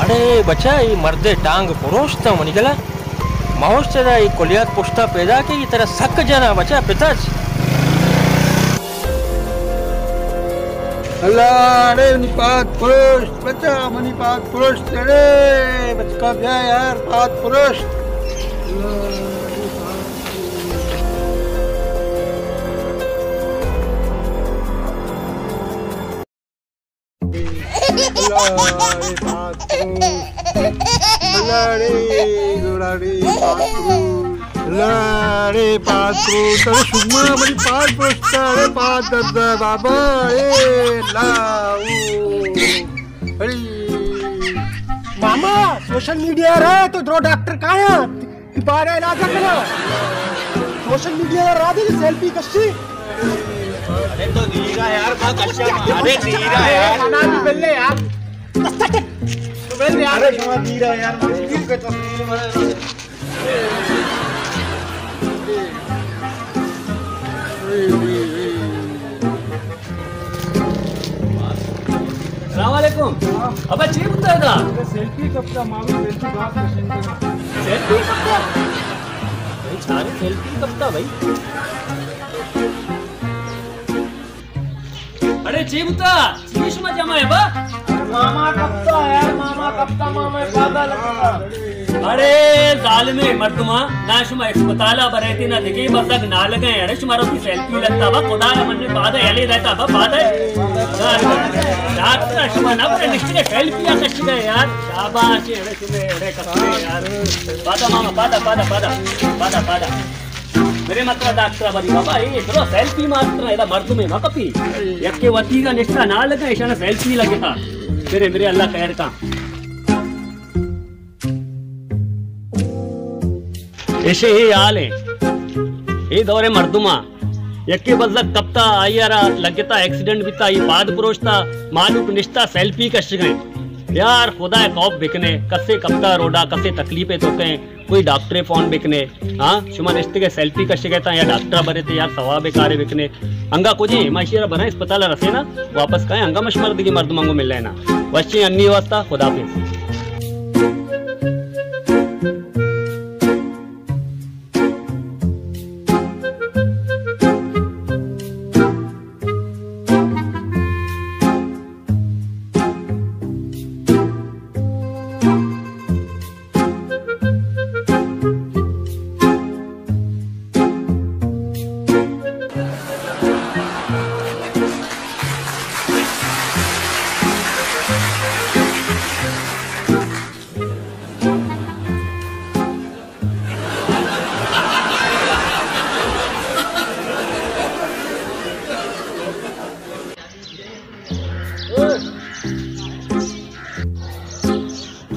اے بچا، اے مردے ٹانگ پروشتاں منی گلا۔ ماوش ترا اے کلیات پشتا پیدا کہ اے ترا سک جنا بچا پتاچ۔ اللہ، اڑے منی پاد پروشت بچا، منی پاد پروشت، اڑے بچکا بیا یار، پاد پروشت۔ اللہ، اڑے پاد پروشت۔ اللہ، اڑے پاد پروشت۔ اللہ، اڑے گوڑا، اڑے پاد پروشت۔ اللہ، اڑے پاد پروشت۔ اڑے شما منی پاد پروشت، اڑے پاد درد بابا، اڑے اللہ، او، اڑے۔ ماما، سوشل میڈیا رہے تو درو ڈاکٹر کایا؟ تئی پاد ءَ علاج کناں۔ سوشل میڈیا ءَ را دے سیلفی کشی۔ ارے تو دیر آ یار، ما کشا۔ ارے دیر آ یار۔ انا بھی بلے یار۔ تو بل یار۔ ارے شما دیر آ یار، ما چپ کے تصویر بنا۔ السلام علیکم۔ ابا، چی بوتا ادا؟ سیلفی کپتا، مامی سیلفی باز پسند کرا۔ سیلفی کپتا؟ بھائی، چارے سیلفی کپتا بھائی۔ اڑے، چی بوتا؟ چی شما جمع ہے با؟ ماما کپتا یار، ماما کپتا، ماما پادا لگتا۔ اڑے ظالمیں مردماں، نہ شما اسپتالا برئیتے، نہ دگے بزگ نالگیں۔ اڑے شمارا وتی سیلفی لگتا با، خدا را من پادا یلے دیتا با، پادا۔ ڈاکٹر شما نہ برے، نشتگے سیلفی آ کشگے یار۔ شاباش، اڑے شما اڑے کپتے یار۔ پادا ماما، پادا، پادا، پادا، پادا، پادا۔ میرے مطلب ڈاکٹر بری بابا، اے درو سیلفی ماسٹر، ادا مردمے مکپی۔ یکے وتیگا نشتا نالگا، ایشانا سیلفی لگتا۔ میرے، میرے اللہ خیر کا۔ ایشی ہی حال ہے۔ اے دور مردما۔ یکے بزگ کپتا، آئی را لگتا، ایکسیڈنٹ بیتا، آئی پاد پروشتا، مالوک نشتا سیلفی کشگئے۔ یار خدا خوف بکنے، کسے کپتا روڈا، کسے تکلیفے تو کئے۔ کوئی ڈاکٹرے فون بکنے۔ ہاں، شما نشتگے سیلفی کشگے تا یا ڈاکٹر برے تے یار ثواب کارے بکنے۔ انگا کجے ما اشی را بنا اسپتال رسینا، واپس کائیں انگا مش مردگی مردم انگو ملینا۔ وشی انی واسطہ خدا حافظ۔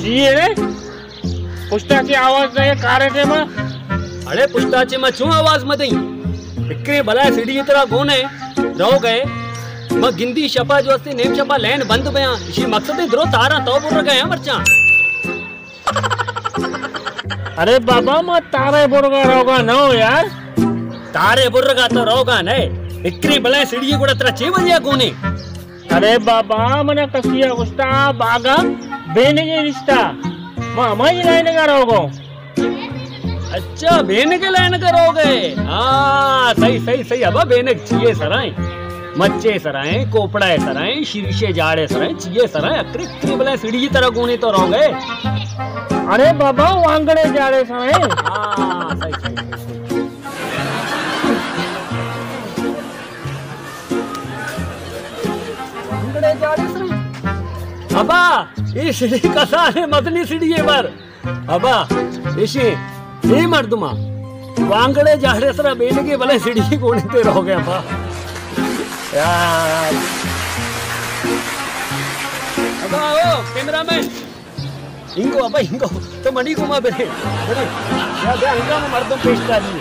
چی اے رے؟ پشتا چی آواز دے کارے ٹیما؟ اڑے پشتا چی ما چون آواز مدیں؟ فکریں بلا سیڑھی ترا گونے رو گئے۔ ما گندی شپا جو استے نیم شپا لین بند بیاں۔ اسی مقصد درو تارا تو بر گئے مرچاں۔ ارے بابا، ما تارے برگا روگا نہ ہو یار۔ تارے برگا تو روگا نہ۔ اکری بلائیں سیڑھی گڑا ترا چے وجہ گونے؟ ارے بابا، منا کسیا گشتا باگا بینگے رشتہ۔ ما ہمائی لائنگا روگا۔ اچھا، بینگے لائنگا روگے۔ ہاں، صحیح، صحیح، صحیح۔ ابا بینگ چیے سرائیں؟ مچے سرائیں، کوپڑا سرائیں، شیرشے جاڑے سرائیں، چیے سرائیں، اکری اکری بلائیں سیڑھی ترا گونے تو روگے۔ ارے بابا، وانگڑے جاڑے سرائیں۔ ہاں، صحیح، صحیح، صحیح، صحیح۔ وانگڑے جاڑے سرائیں۔ ابا، اے سیڑھی کسانے مزنی سیڑھی اے بر۔ ابا، ایشی، اے مردما وانگڑے جاڑے سرا بینگے بلے سیڑھی گونے تے روگے ابا۔ یار۔ ابا، او کیمرہ مین، انگو ابا، انگو، تو منی گوما برے، برے۔ یا بیا، انگا مردم پیش کاری۔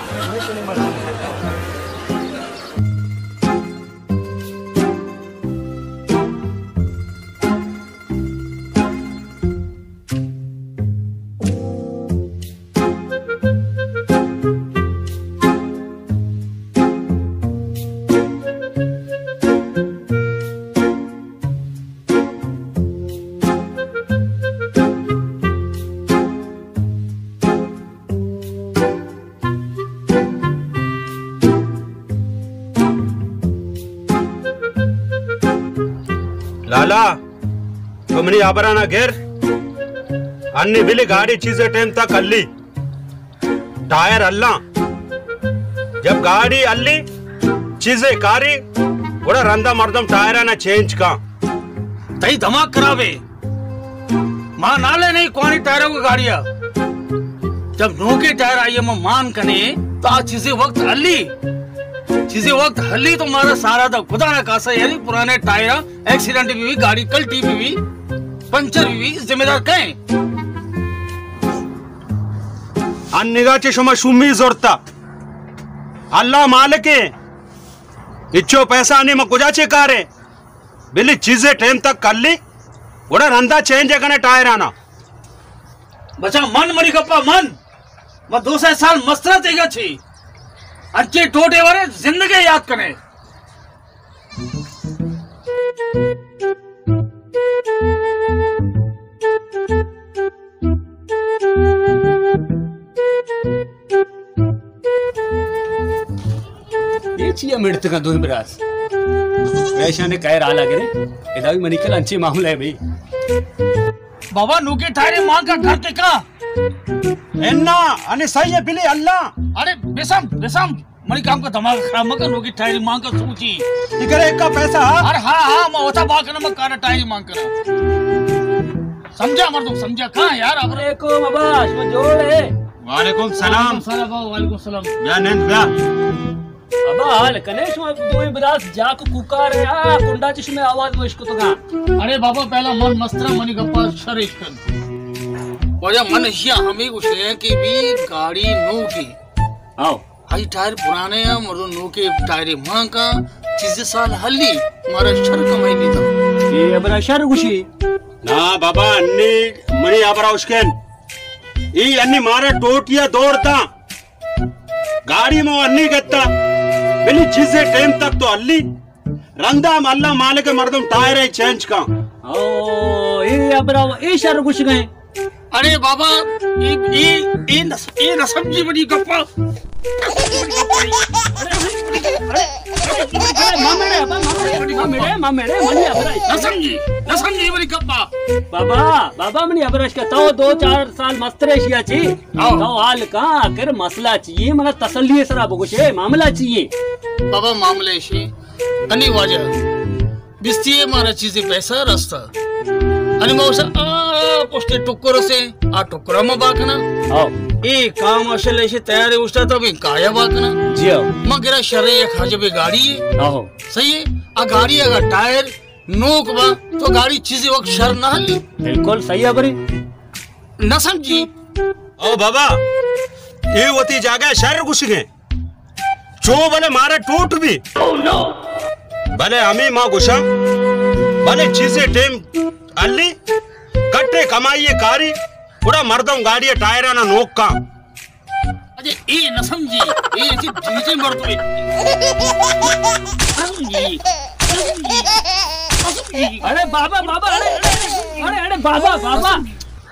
منی ہبرانا گر، انی بلی گاڑی چیزے ٹائم تک ہلی، ٹائر ہلاں۔ جب گاڑی ہلی، چیزے کاری، گڑا رندا مردم ٹائرانا چینج کاں۔ تئی دماغ خرابے۔ ما نالے نہیں کوانی ٹائروں کو گاڑیا۔ جب نوکے ٹائر آئیے ما مان کنے، تو آ چیزے وقت ہلی۔ چیزے وقت ہلی تو مارا سارا دا خدا نہ کاسا، یعنی پرانے ٹائر ایکسیڈنٹ بھی ہوئی، گاڑی کلٹی بھی ہوئی، پنچر بھی ہوئی، ذمہ دار کئے؟ ان نگاہ چے شما شومی زورتا۔ اللہ مالک ہے۔ اچو پیسہ نہیں، ما کجا چے کارے؟ بلی چیزے ٹائم تک کلی، گڑا رندا چینج کنے ٹائرانا۔ بچا من، منی گپا من۔ ما دو سئے سال مسترا تیگا چی۔ انچے ٹوٹے ورے زندگی یاد کنے۔ اے چیا مڑتگاں دوئیں براس؟ ایشانے کئے رالا گرے؟ ادا بھی منی کل انچے معاملہ ہے بھئی۔ بابا، نوکے ٹائرے مان کا گھر تے کا؟ انا، انی صحیح ہے بلی اللہ۔ ارے بسم، بسم، منی کام کا دماغ خراب مکن، نوکے ٹائرے مان کا سوچی۔ ٹھیک ہے، ایک کا پیسہ ہاں؟ ارے ہاں، ہاں، ما ہوتا با کنا، ما کارا ٹائرے مان کنا۔ سمجھا مردم، سمجھا کہاں یار، اب علیکم ابا، شما جوڑ ہے؟ وعلیکم السلام۔ وعلیکم السلام، وعلیکم السلام۔ بیا نند بیا۔ ابا حال کنے شما دوئیں براس جاک کوکار ہے، آ کنڈا چ شما آواز وش کتگا۔ ارے بابا، پہلا من مسترا منی گپا شر اش کن۔ واجہ من اشیا ہمیں گوشے کہ بھی گاڑی نو کی۔ آؤ۔ آئی ٹائر پرانے ہیں، مردم نوکے ٹائرے مانکا، چیزے سال ہلی، مارا شر کمائی لیتا۔ اے ابرا شر گوشی۔ نا بابا، انی منی ابرا اشکن۔ ای انی مارا ٹوٹیا دور تا۔ گاڑی مو انی گتا۔ بلی چیزے ٹائم تک تو ہلی۔ رندا ہم اللہ مالک مردم ٹائر ہے چینج کا۔ او، اے ابرا، اے شر گوش گئے۔ ارے بابا، اے، اے، اے نہ، اے نہ سمجھی منی گپا۔ ارے، ماں میڑے، ابا، ماں میڑے، ماں میڑے، ماں میڑے، منی ابرا۔ نہ سمجھی، نہ سمجھی منی گپا۔ بابا، بابا، منی ابرا اشکا، تو دو چار سال مسترے شیا چی۔ آؤ۔ تو حال کا، آخر مسئلہ چی اے، منا تسلی سرا بگوشے، معاملہ چی اے؟ بابا، معاملہ ایشی، انی واجہ، بستی ہے مارا چیزیں پیسہ رستا۔ انی ما اسا، آ، پشتے ٹکر سے، آ ٹکرا ما باکنا۔ آؤ۔ اے کام اشل ایشی تیاری اشتا تا بھی کایا باکنا۔ جی آؤ۔ ما گرا شرے یک حاجب گاڑی ہے۔ آؤ۔ صحیح ہے؟ آ گاڑی اگر ٹائر نوک با تو گاڑی چیزی وقت شر نہ ہلی۔ بالکل صحیح ہے بری۔ نہ سمجھی۔ او بابا، اے وتی جاگہ شر گوشگے۔ چو بلے مارا ٹوٹ بھی۔ بلے ہمیں ما گوشاں، بلے چیزے ٹیم ہلی، کٹے کمائی کاری، گڑا مردم گاڑی ٹائرانا نوک کا۔ اجے اے نہ سمجھی، اے ایسی ڈیجے مردمے۔ نہ سمجھی، نہ سمجھی، نہ سمجھی۔ ارے بابا، بابا، ارے، ارے، ارے، ارے، بابا، بابا۔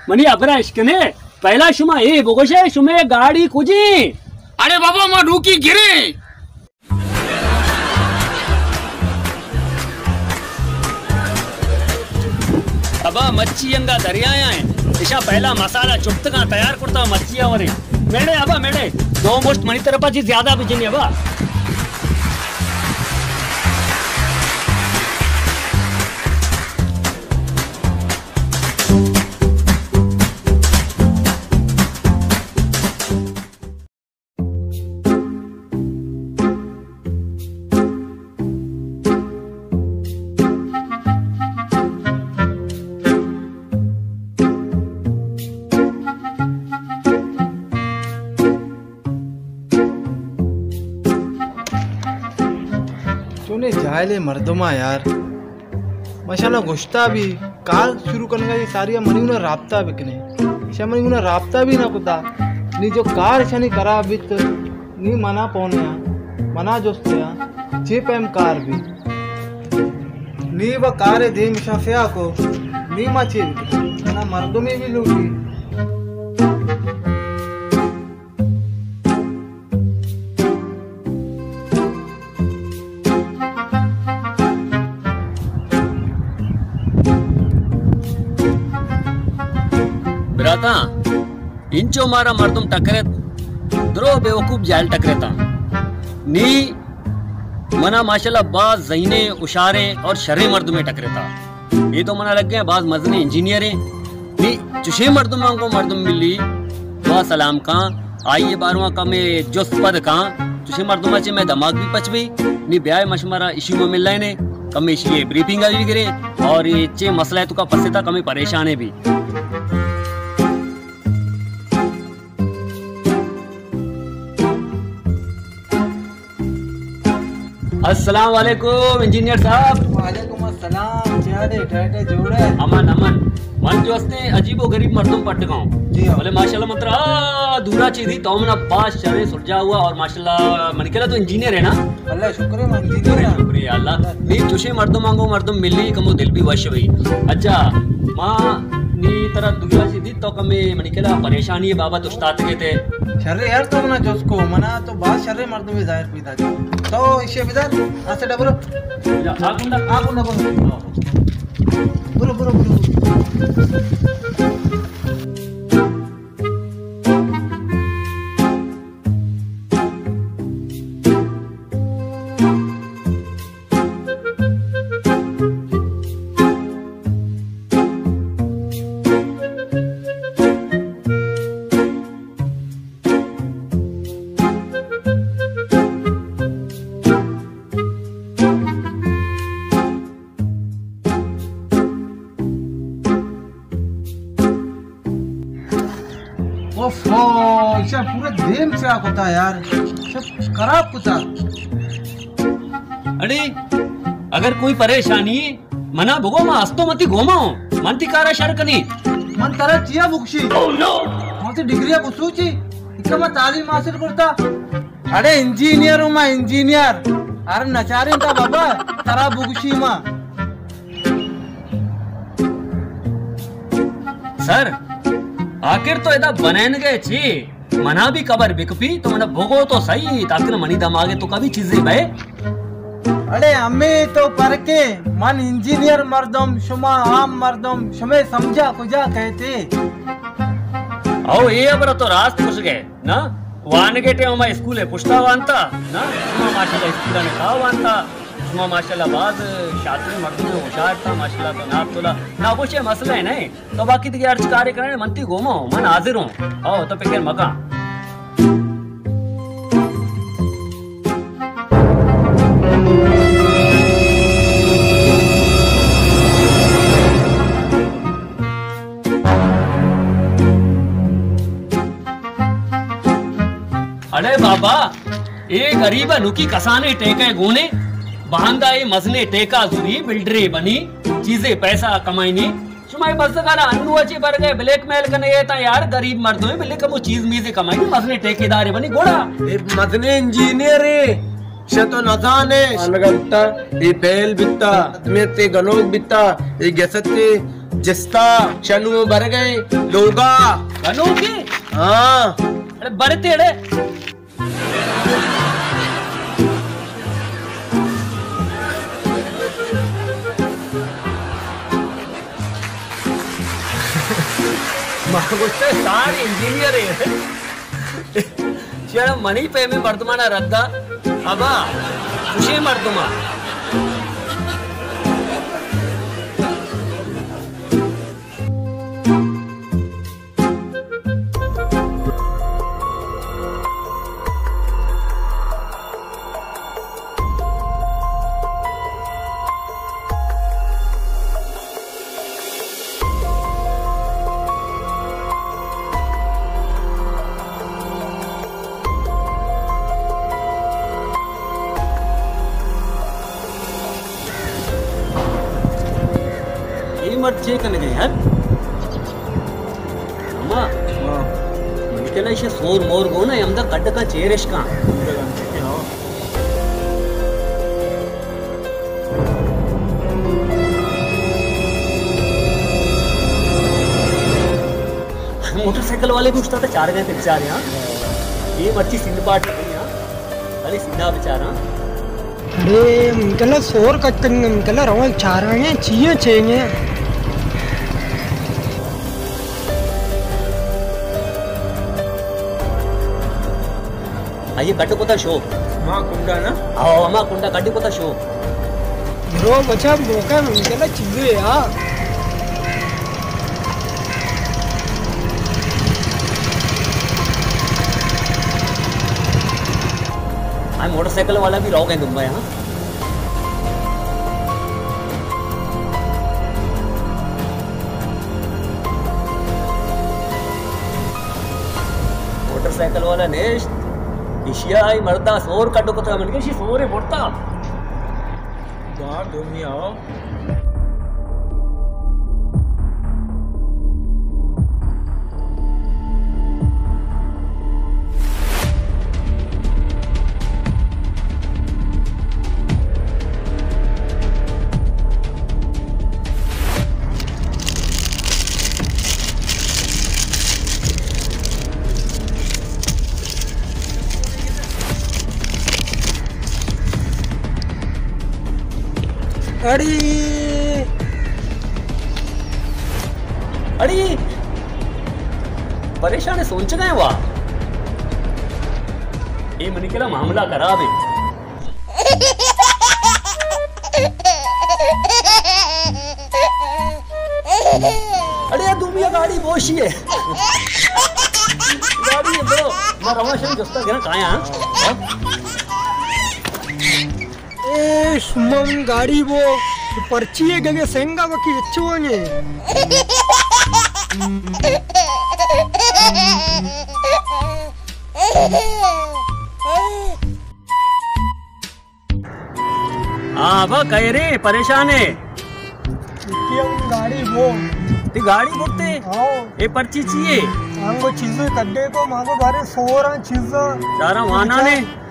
منی ابرا اشکنے، پہلا شما اے بگوشے، شما گاڑی کجی؟ ارے بابا، ما ڈوکی گرے۔ ابا مچھی انگا دریایا ہیں، اشا پہلا مسالہ چپتگاں تیار کرتا مچھی آورے۔ میڑے ابا میڑے، دو مشت منی طرفا چی زیادہ بجنی ابا۔ چونے جاہلیں مردماں یار، ماشاءاللہ گوشتا بھی کار شروع کنگا، یہ ساری منی انہاں رابطہ بکنے، ایشاں منی انہاں رابطہ بھی نہ کتا۔ نی جو کار ایشانی خراب بیت، نی منا پونے آ، منا جستے آ، چے پیم کار بھی۔ نی و کار دیم ایشاں سیاہ کو، نی ما چے بکنے، منا مردمی بھی لوٹی۔ اتاں، انچو مارا مردم ٹکرت، درو بے وقوف جاہل ٹکرتاں۔ نی منا ماشاءاللہ باز ذہینیں، ہوشاریں اور شریں مردمے ٹکرتا۔ اے تو منا لگے باز مزنیں انجینئریں۔ نی چشیں مردماں گوں مردم ملی، دعا سلام کاں، آئی بارواں کمے جست پد کاں، چشیں مردماں چے مئے دماغ بھی پچ بی۔ نی بیائے مشمارا اشی ما ملائنے، کمے اشی بریفنگ بھی گرے اور اے چے مسئلہ تو کا پسے تا کمے پریشانے بھی۔ السلام علیکم انجینئر صاحب۔ وعلیکم السلام، چے حال ہے؟ ٹھیک ہے، جوڑ ہے؟ امن، امن۔ من جو ہستے عجیب و غریب مردم پٹ گاؤں۔ جی ہاں۔ بلے ماشاءاللہ من ترا دورا چیزی تو منا باز شرے سرجا ہوا اور ماشاءاللہ من کلا تو انجینئر ہے نا؟ اللہ شکر ہے، من انجینئر ہاں۔ شکریہ اللہ۔ نی چوشیں مردم آنگو مردم ملی کمو دل بھی وش ہوئی۔ اچھا، ما نی ترا دورا چیزی تو کمے منی کلا پریشانی بابت استاد گئے تھے۔ شرے یار، تو منا جس کو منا تو باز شرے مردم ظاہر پیدا۔ تو ایشی بدار، آسے ڈبرو۔ جا، آ کنڈا۔ آ کنڈا برو۔ برو، برو، برو۔ اوف، ایشاں پورا دیم سیاہ کتا یار، سب خراب کتا۔ اڑے، اگر کوئی پریشانی ہے، منا بگو، ما ہستو، من تی گوما ہوں، من تی کارا شر کنی۔ من ترا چیا بکشی؟ من تی ڈگری بسوچی، اکا ما تعلیم حاصل کرتا۔ اڑے انجینئر ہوں ما، انجینئر۔ ار نچاریں تا بابا، ترا بگشی ما۔ سر، آخر تو ادا بنین گئے چی؟ منا بھی خبر بکپی تو منا بگو تو صحیح، تاکہ منی دماغ تو کبھی چیزیں بے۔ اڑے ہمے تو پرکے، من انجینئر مردم، شما عام مردم، شمے سمجھا کجا کہتے؟ او، اے ابرا تو راست پوچھ گئے۔ نا، وانگے ٹیم ما اسکول پشتا وانتا، نا، شما ماشاءاللہ اسکول نے کا وانتا، شما ماشاءاللہ باز شاطر مردم ہوشیار تا، ماشاءاللہ تو ناپ تولا، نا گوشے مسئلہ ہے نہیں، تو باقی دیگه ہرچ کارے کرنے من تی گوما ہوں، من حاضر ہوں، او تو فکر مکا۔ اڑے بابا، اے غریب نوکی کسانے ٹیکہ گونے، باندا اے مزنے ٹیکہ زوری بلڈرے بنی، چیزے پیسہ کمائنی۔ شما اے بزگانا انو اچے برگئے بلیک میل کنگئے تا یار، غریب مردمے بلے کمو چیز میزے کمائنی، مزنے ٹیکہ دارے بنی گوڑا۔ اے مزنے انجینئرے، شہ تو نزانے۔ آنگا بتا، اے پیل بتا، ادمیت گنوک بتا، اے گستے جستا شنو برگئے لوگا۔ گنوکے؟ ہاں۔ اڑے برتے اڑے۔ ما گوشتہ سار انجینئر ہے۔ چیڑا منی پیمیں مردمانا رد دا۔ ابا، خوشی مردما۔ اے مرد چے کنگے یار؟ اما، ہاں۔ ممکن ہے اسے سور مور گو نا، ہمدا کڈ کا چیرش کا۔ موٹر سائیکل والے بھی استاد چار گئے تھے بیچارے، ہاں۔ یہ مرچی سندھ پارٹی نہیں، ہاں۔ خالی سندھا بیچارہ، ہاں۔ اڑے، من کلا سور کچ کنگ، من کلا رواں چاراں گے، چیاں چیگے۔ آئی کٹ کتا شو۔ ما کنڈا نا؟ آو، ما کنڈا کٹ کتا شو۔ برو بچا، موقع من کلا چیزے آ۔ آئی موٹر سائیکل والا بھی رو گئے دنبا یہاں۔ موٹر سائیکل والا نیشت، ایشی ءَ آئی مردا سور کڈ کتا، من کہ ایشی سورے برتا۔ باہر دنیا۔ اڑی، اڑی، پریشان سوچ گئے وا۔ اے منی کلا معاملہ خراب ہے۔ اڑے، دومی گاڑی بوشی ہے۔ گاڑی ہے برو، ما رواں شن جستا گرا کایا۔ اے شما من گاڑی بو، پرچی ہے گگے سنگا وکی اچھو آنگے۔ ہاں با، کئے رے، پریشان ہے؟ اتکی ہم گاڑی بو۔ تی گاڑی بوتے؟ ہاں۔ اے پرچی چیے؟ ہم کو چیزیں کڈے کو، ماں کو بارے سورا چیزاں۔ چارا وانا نے؟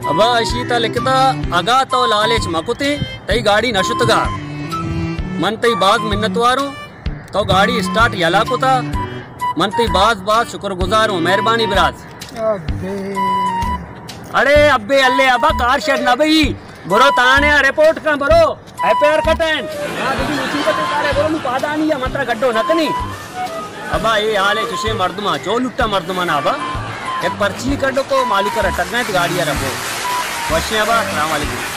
ابا اشی تا لکھتا، اگا تو لالچ مکتے، تئی گاڑی نہ شتگا۔ من تئی باز منتواروں، تو گاڑی اسٹارٹ یلا کتا، من تئی باز باز شکر گزاروں۔ مہربانی برات۔ ابے۔ اڑے ابے، اللہ ابا، کار شر نہ بئی۔ برو تھانے ءَ رپورٹ کن، برو ایف آئی آر کٹن۔ ہاں، دیدی مصیبت کارے، برو نو پادانی یا مترا گڈو نہ کنی۔ ابا، اے حال ہے چشے مردما، چو لٹا مردما نا ابا۔ ایک پرچی کڈو کو مالو کر ٹگنت گاڑی ءَ ربو۔ وشیں ابا، السلام علیکم۔